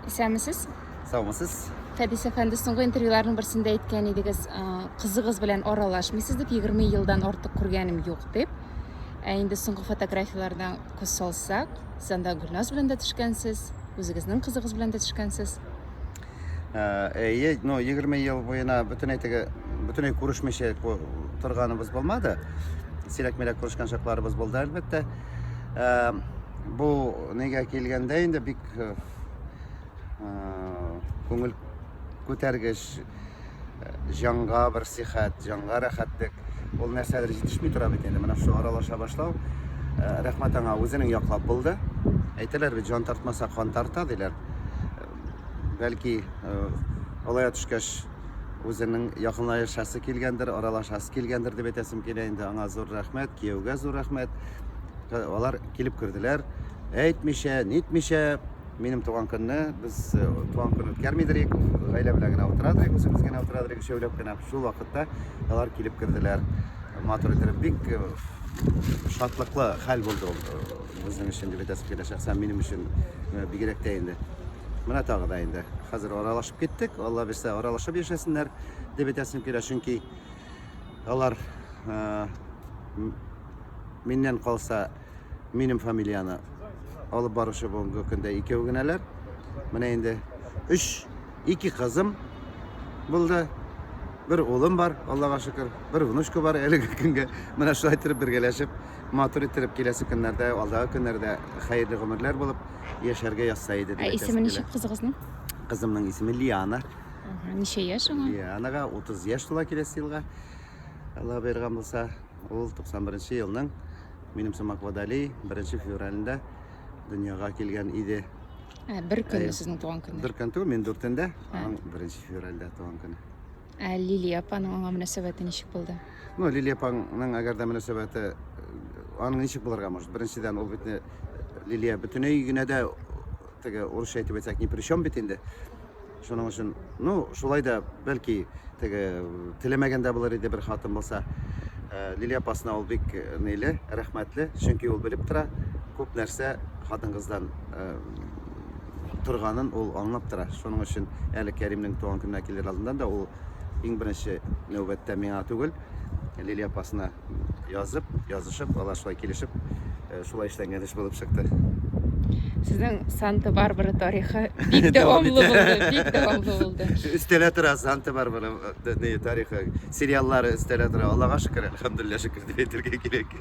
Исәнмесез. Саумысыз. Фәдис әфәнде, соңгы интервьюларның берсендә әйткән идегез, кызыгыз белән аралашмыйсыз дип, 20 елдан артык күргәнем юк дип. Ә инде соңгы фотографияләрдән күз салсак, сез анда Гөлназ белән дә төшкәнсез, үзегезнең кызыгыз белән дә төшкәнсез. Әйе, ну 20 ел буена бөтенләй теге бөтенләй күрешмичә торганыбыз булмады. Сирәк-мирәк күрешкән чакларыбыз булды, әлбәттә. Бу нигә килгәндә инде бик күңел күтәргеч, җанга бер сихәт, җанга рәхәтлек. Ул нәрсәдер җитешми тора бит инде. Менә шул аралаша башлау. Рәхмәт аңа, үзенең яклап булды. Әйтәләр бит, җан тартмаса, кан тарта диләр. Бәлки, олая төшкәч, үзенең якынлашасы килгәндер, аралашасы килгәндер дип әйтәсем килә инде. Аңа зур рәхмәт, кияүгә зур рәхмәт. Алар килеп керделәр. Әйтмичә, нитмичә, минем туган көнне без туган көн үткәрмидер идек, гаилә белән генә утырадыр идек, үзебез генә утырадыр идек, өчәүләп кенә. Шул вакытта алар килеп керделәр. Матур итеп, бик шатлыклы хәл булды ул безнең өчен дип әйтәсем килә, шәхсән минем өчен бигрәк тә инде. Менә тагы да инде хәзер аралашып киттек, Алла бирсә, аралашып яшәсеннәр дип әйтәсем килә, чөнки алар миннән калса минем фамилияне алып баручы бүгенге көндә икәү генәләр. Менә инде өч, ике кызым булды. Бер улым бар, Аллага шөкер. Бер внучка бар әлеге көнгә. Менә шулай итеп бергәләшеп, матур итеп киләсе көннәрдә, алдагы көннәрдә хәерле гомерләр булып яшәргә язса иде дип. Ә исеме ничек кызыгызның? Кызымның исеме Лиана. Ничә яшь аңа? Лианага 30 яшь тула киләсе елга. Алла боерган булса, ул 91 елның минем сымак Водолей 1 февралендә дөньяга килгән иде. Ә, бер көнне сезнең туган көнне? Бер көн түгел, мин дүртендә, аның 1 февральдә туган көне. Ә Лилия апаның аңа мөнәсәбәте ничек булды? Ну, Лилия апаның әгәр дә мөнәсәбәте аның ничек булырга может? Беренчедән, ул бит Лилия бөтенләй генә дә теге урысча әйтеп әйтсәк, ни при чем бит инде. Шуның өчен, ну, шулай да, бәлки, теге теләмәгән дә булыр иде бер хатын булса. Э, Лилия апасына ул бик э, ниле, рәхмәтле, чөнки ул белеп тора, күп нәрсә хатын-кыздан э, торганын ул аңлап тора. Шуның өчен әле Кәримнең туган көненә килер алдыннан да ул иң беренче нәүбәттә миңа түгел, Лилия апасына язып, язышып, алар шулай килешеп, э, шулай эшләнгән эш булып чыкты. Сезнең Санта-Барбара тарихы бик дәвамлы булды, бик дәвамлы булды. Өстәлә тора Санта-Барбара э, тарихы, сериаллары өстәлә тора. Аллага шөкер, әлхәмдүлилләһ шөкер дип әйтергә кирәк.